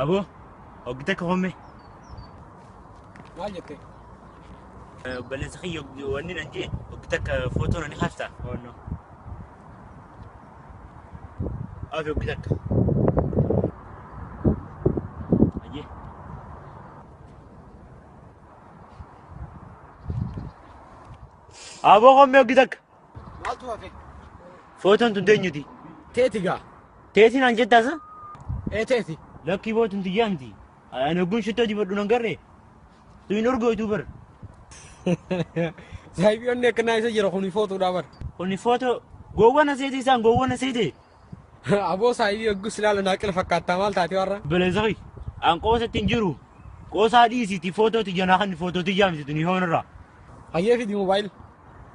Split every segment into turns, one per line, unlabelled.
Aboo hoggi takka homme.
Maal jette?
Obboleessa kiyya wanni nan jee hoggi takka footoo nani kaafta. Hoonno. Afi hoggi takka. Ayyee. Aboo homme hoggi takka.
Maaltu hafe?
Footoon tun teenyuti.
Teeti gaa.
Teetiin an jettaasa?
Ee teeti.
Lakkii bootuun tiyyaa miti. Ani hogguun shittoo dibadhu nan garree. Tu hin orgooytuu bar.
Saahibii onni akkanaa isa jira kuni footuudhaa bar.
Kuni footoo gowwan aseete isaan gowwan aseete.
Aboo saahibii hoggus ilaalu naaqila fakkaattaa maal taate warra?
Obboleessa kiyya an qoosatti hin jiru. Qoosaa dhiisiiti footoo tiyya naa kan footoo tiyyaa miti tuni hoonirraa.
Hayyee fidi moobaayil.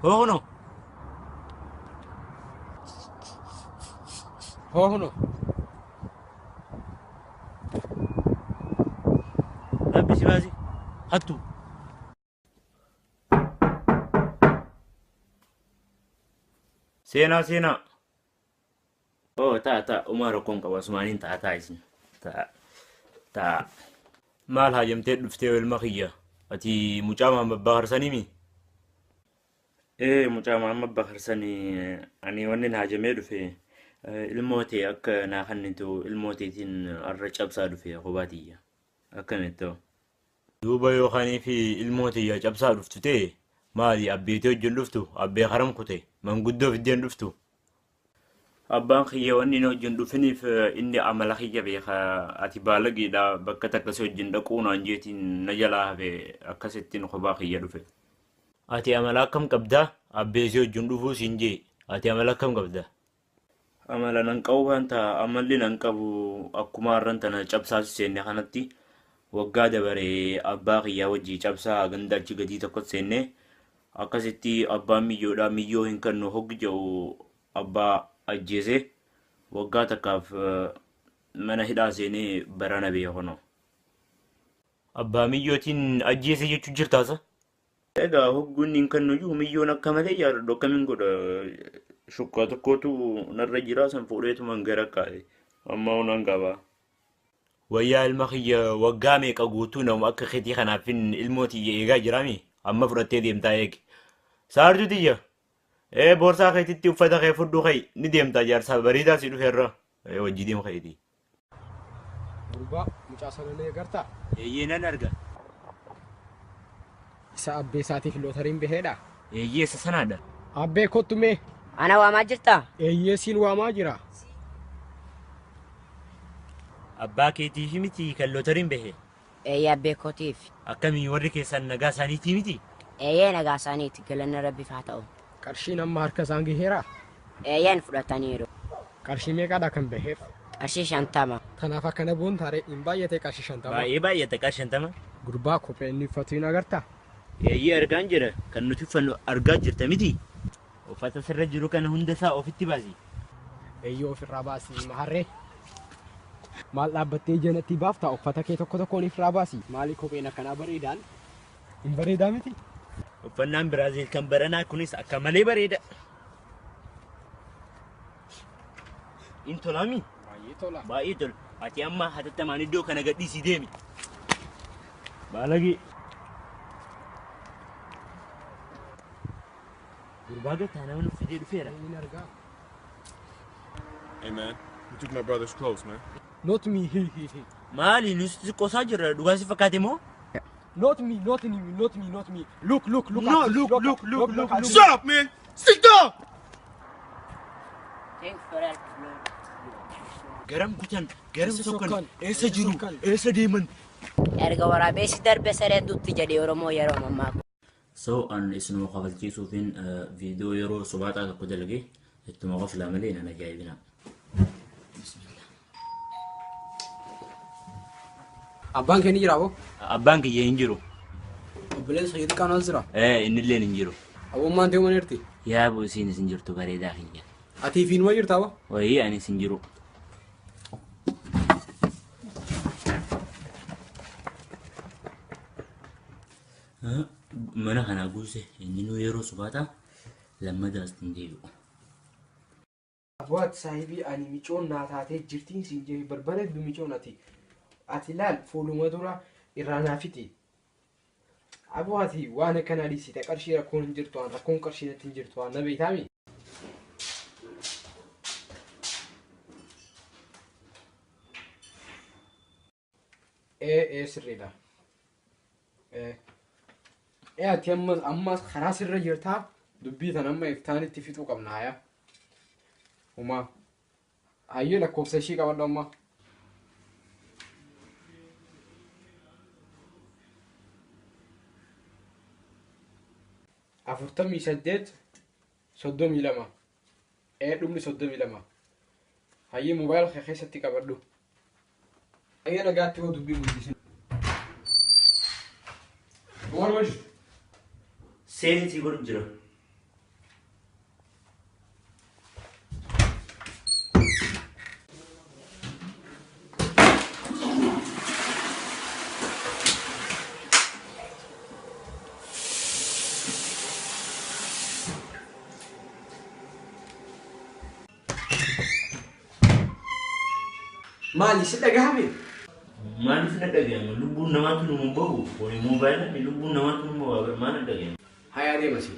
Hoo kunoo.
Hoo kunoo.
Rabbi si baasi. Hattu. Seenaa seenaa. Oo ta'a ta'a umaa rakkoon qaba asumaaniin ta'a ta'a isin. Ta'a ta'a. Maal haajamtee dhuftee ilma kiyya? Ati mucaa Mahammad Bakar mi? Ee mucaa Mahammad Bakar sanii ani wanni haajamee dhufe ilmoo ta'e akka naa kennitu ilmoo ta'eetiin har'a cabsaa dhufe kophaa tiyya. Akkamitti ta'u? Duuba yookaanii fi ilmoo tiyya cabsaa dhuftu ta'e maali abbeetii wajjin dhuftu abbee karam kute manguddoo fiddeen dhuftu. Abbaan kiyya wanni inni wajjin dhufiniif inni amala kiyya beeka ati baalagiidha bakka takka si wajjin dhaquu naan jeetiin na jalaa hafe akkasittiin kophaa kiyya dhufe. Ati amala akkam qabdaa? Abbee si wajjin dhufuu siin jee ati amala akkam qabda? Amala nan qabu wanta amalli nan qabu akkuma har'an tana cabsaa seenne kanatti waggaa dabaree abbaa kiyyaa wajjii cabsaa ganda achi gadii tokko seenne akkasitti abbaan miyyoodhaa miyyoo hin kennu hoggi jedhu abbaa ajjeese waggaa takkaaf mana hidhaa seenee barana beekono. Abbaa miyyootiin ajjeese jechuu jirtaasa? Egaa hogguun hin kennu iyyuu miyyoon akka malee jaalladhu akkamiin godha shukkaa tokkotu narra jira san fuudheetuman gara kaa'e amma hunaan qaba. Wayyaa ilma kiyya waggaa meeqa guutuu namu akka keetii kanaafin ilmoo tiyya eegaa jiraami amma fudhattee deemtaa eegi. Saartuu tiyya ee boorsaa keetitti uffata kee fudhu ka'i ni deemtaa jaarsaa bareedaa si dhufeerra wajjii deema keetii.
Gurbaa mucaa sana ni agartaa?
Eeyyee nan arga.
Isa abbee isaatiif lootariin baheedha.
Eeyyee isa sanaadha.
Abbee kottu mee?
Ana waamaa jirtaa?
Eeyyee siin waamaa jira.
Abbaa keetiif miti kan lootariin bahe.
Eeyyee abbee kootiif.
Akkamii warri keessan nagaa isaaniitii miti?
Eeyyee nagaa isaaniiti galanna rabbiif haa ta'u.
Qarshiin amma harka isaan gaheera.
Eeyyeen fudhataniiru.
Qarshii meeqaadha kan baheef?
Qarshii 50.
Kanaaf akkana boon taaree hin baay'ate qarshii 50.
Baay'ee baay'ata qarshii 50.
Gurbaa kophee inni uffatu hin agartaa?
Eeyyee argaan jira kan nuti uffannu argaa jirta miti. Uffata sirra jiru kana hunda isaa ofitti baasi.
Eeyyee ofirraa baasi maharree. Maal dhaabbattee ija natti baafta uffata kee tokko tokkoon ofirraa baasi. Maali kopheen akkanaa bareedaan? Hin bareedaa miti?
Uffannaan Biraaziil kan baranaa kunis akka malee bareeda. In tolaami?
Baay'ee tola.
Baay'ee tola. Ati amma hatattamaan iddoo kana gadhiisii deemi. Baalagee. Gurbaa gataa nama nuuf fidee dhufeera.
Inni argaa.
Hey man, you took my brother's clothes, man.
Not me, he he he.
Maali nuti qosaa jirra dhugaa si fakkaate moo?
Not me, not me, not me, not me. Look, look, look.
No,
at this,
look, look, look, look,
at
look.
this.
Shut up, man! Sit down!
Thanks for help, Lord.
Garam kutan, garam
Eessa
sokkan,
sokkan?
eessa
Eessa
jiru,
sokkan?
eessa deeman?
Erga waraabessi darbe sareen dutti jedhe Oromoo yeroo mammaaku.
So an isinuma kafalchiisuufin viidiyoo yeroo subaaxaa tokko dalage ittuma qoflaa malee nan ajaa'ibina.
Abbaan kee ni jira aboo?
Abbaan kiyya hin jiru.
Obboleessa kee xiqqaan as jira.
Ee innilleen hin jiru.
Abummaan ta'uu mana jirti.
Yaa bu isiin isin jirtu bareedaa kiyya.
Ati fi inuma jirta aboo?
Wayii ani isin jiru. Mana kana guuse inni nu yeroo subaaxaa lammadaas hin deebi'u.
Aboo ati saahibii ani micoon naa taatee jirtiin siin jee balbala hedduu micoon ati. Ati laal fuuluma dura irraa naa fixi. Aboo ati waan akkanaa dhiisite qarshii rakkoon hin jirtu waan rakkoon qarshii natti hin jirtu waan na beektaami. Ee ee sirriidha. Ee ee ati ammas ammas karaa sirra jirtaa dubbii tan amma iftaanitti fixuu qabna haya. Umaa. Hayyee lakkoofsa ishii qabadhu amma. 48 32. Ee dhumni 32. Hayyee moobaayila kee keessatti qabadhu. Hayyee nagaatti hoo dubbii guddisin. Waan wajji.
Seensi si godhu jira.
Maali si dhagahame?
Maaliif na dhagahama? Lubbuun namaatu nu hin bahu. Kuni moobaayilaa lubbuun namaatu nu bahu. Maal na dhagahama?
Hayaa deemasi.